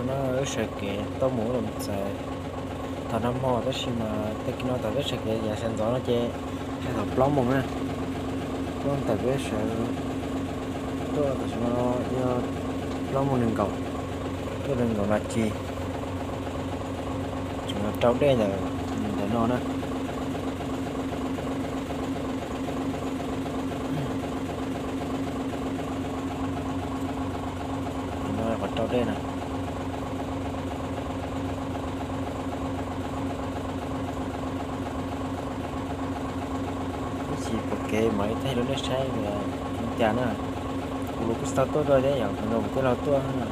No wb sawv kev tuaj mus Loos Txais thaum nag hmo, tab sis mas tag kis no thaum peb sawv kev yav sawv ntxov no ces yog thaum plaub moos na. Tuaj ntawm peb sawv tuaj tam sim no yog plaub moos nees nkaum, tuaj nees nkaum nas this. Tseem rau dej ntawm, ntawm no na. Qhov rau dej na. Ib chim pom kev mas ib tag lub nej saib li cas na. Kuv los kuj tsis tau tuaj dua thiab, yog kuv no kuv twb los tuaj na.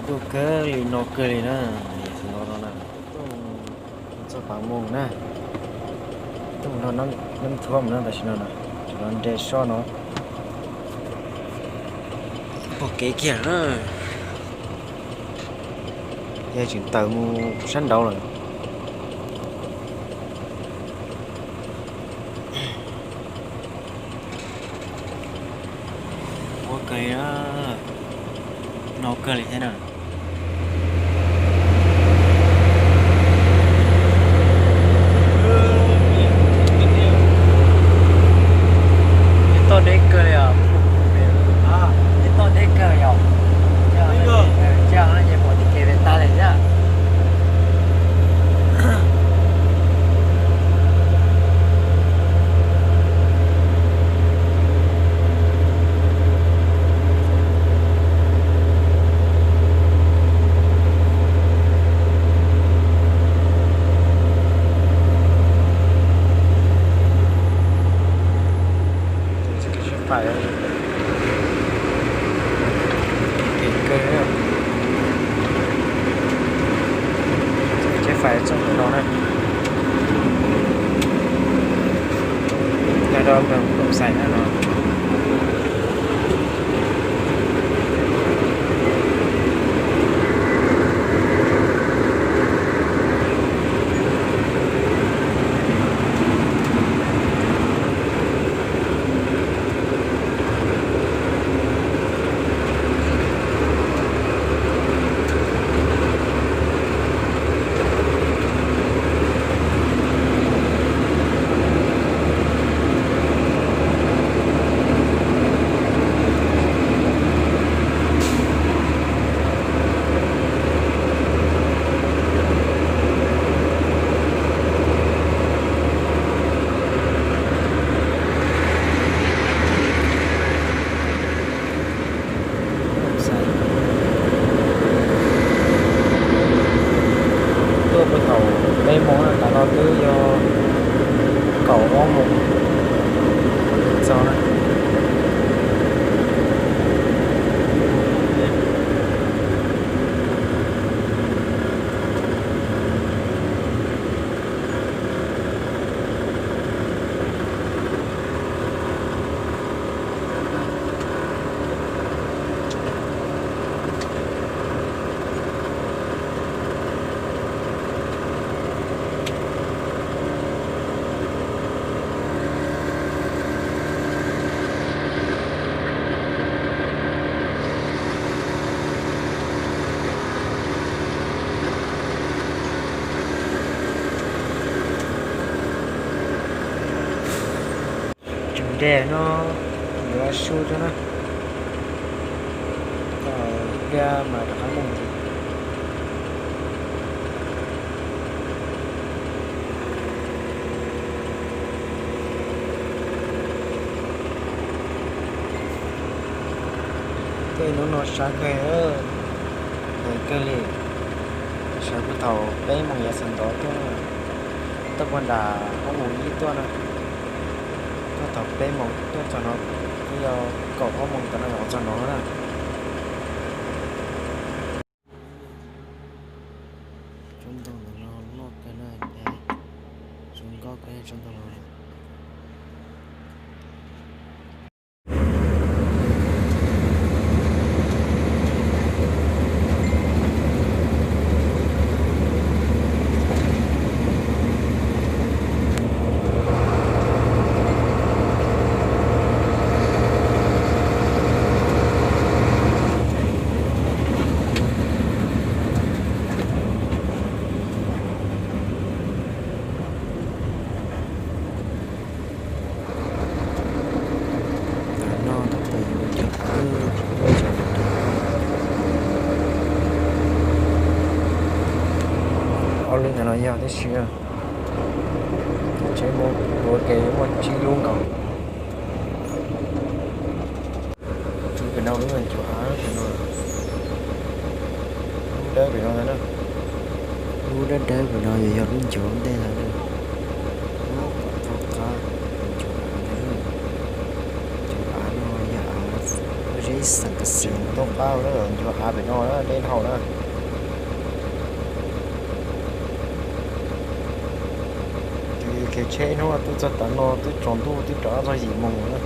Ntuj kawg li no kawg li na, no no na. Tuaj txog Paj Moos na, tuaj mus noj Nab Thuam na, tam sim no na, tam no nres soj no. Pom kev kiag na, yog tseem tawm mus sab nraud lawm. Ua kawg li na, no kawg li thiab na. Toj deb kawg li os. Toj deb kawg yom. Coj no ces pom tib kev pem tag li thiab. Tsheb fais, kev kawg, tsheb fais txog ntawm no na. Nyob rau Loos Txais na no. Tuaj puag thaum peb moos na, tam no twb yog kaum ob moos txog na. Tseem nres no yuav su tso na. Tom pliag mas rov qab mus. Tej hnub no sab kawg, ntev kawg li. Sawv puag thaum peb moos yav sawv ntxov tuaj, tuaj puag nram hoob mus ib tuaj na. Tuaj thaum peb moos tuaj txog no, twb yog kaum ob moos tam no yuav txog no na. Tsob ntoo no loj kawg na, zoo nkauj kawg tsob ntoo no. Yog tib si, tsheb muaj ua ke muaj tsib lub nkaus. Tsub pem no lub ncuav av pem no, lub dawb pem no ntag na. Lub dawb dawb pem no yog, yog lub ncuav ntej ntag na. Pom thaub qab ncuav av ntag na. Ncuav av no yog av zeb xeem kas xis thaub qab na, ncuav av pem no na, deb dhau na. Kev tsheb hnub no twb txog tav no twb tsaus ntuj twb rov qab txog yim moos na.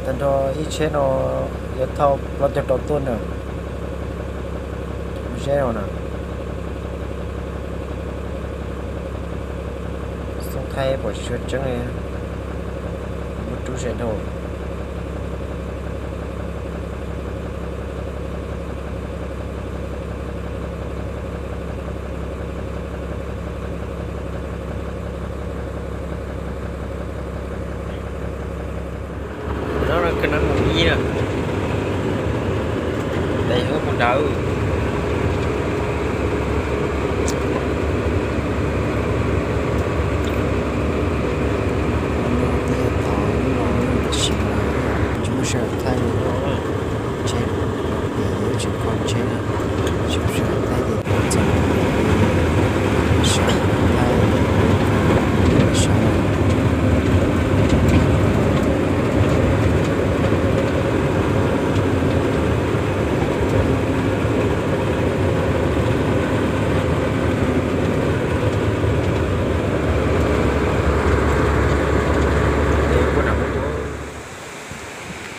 Tag nrho ib tsheb no yuav thauj plaub caug rau tuaj na. Zeb no na. Xoob Thaib pom suav tseeb li, muab rub ze dhau. No kawg no mus ib na, tes wb mus nrad. No twb yog thaum ub los, tam sim no tsis muaj sij hawm thaij li no na. Tsheb los pem yuav tsis kho tsheb na, tsis muaj sij hawm thaij ces tau txog sawv thaij sawv.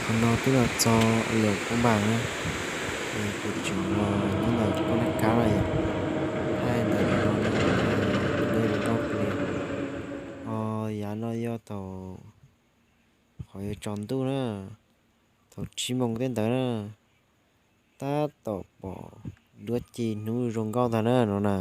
Qhov no twb los txog Luam Phab Npas na, es kuv tseem los nyob ntawm Pub Naj Kab no yom. Thaij ntawm no na, deb nkauj kawg li. Ho yav no yog thaum qhov yuav tsaus ntuj na, thaum tsib moos tej ntawd na, tab tom pom duab ci hnub zoo nkauj ntag na no na.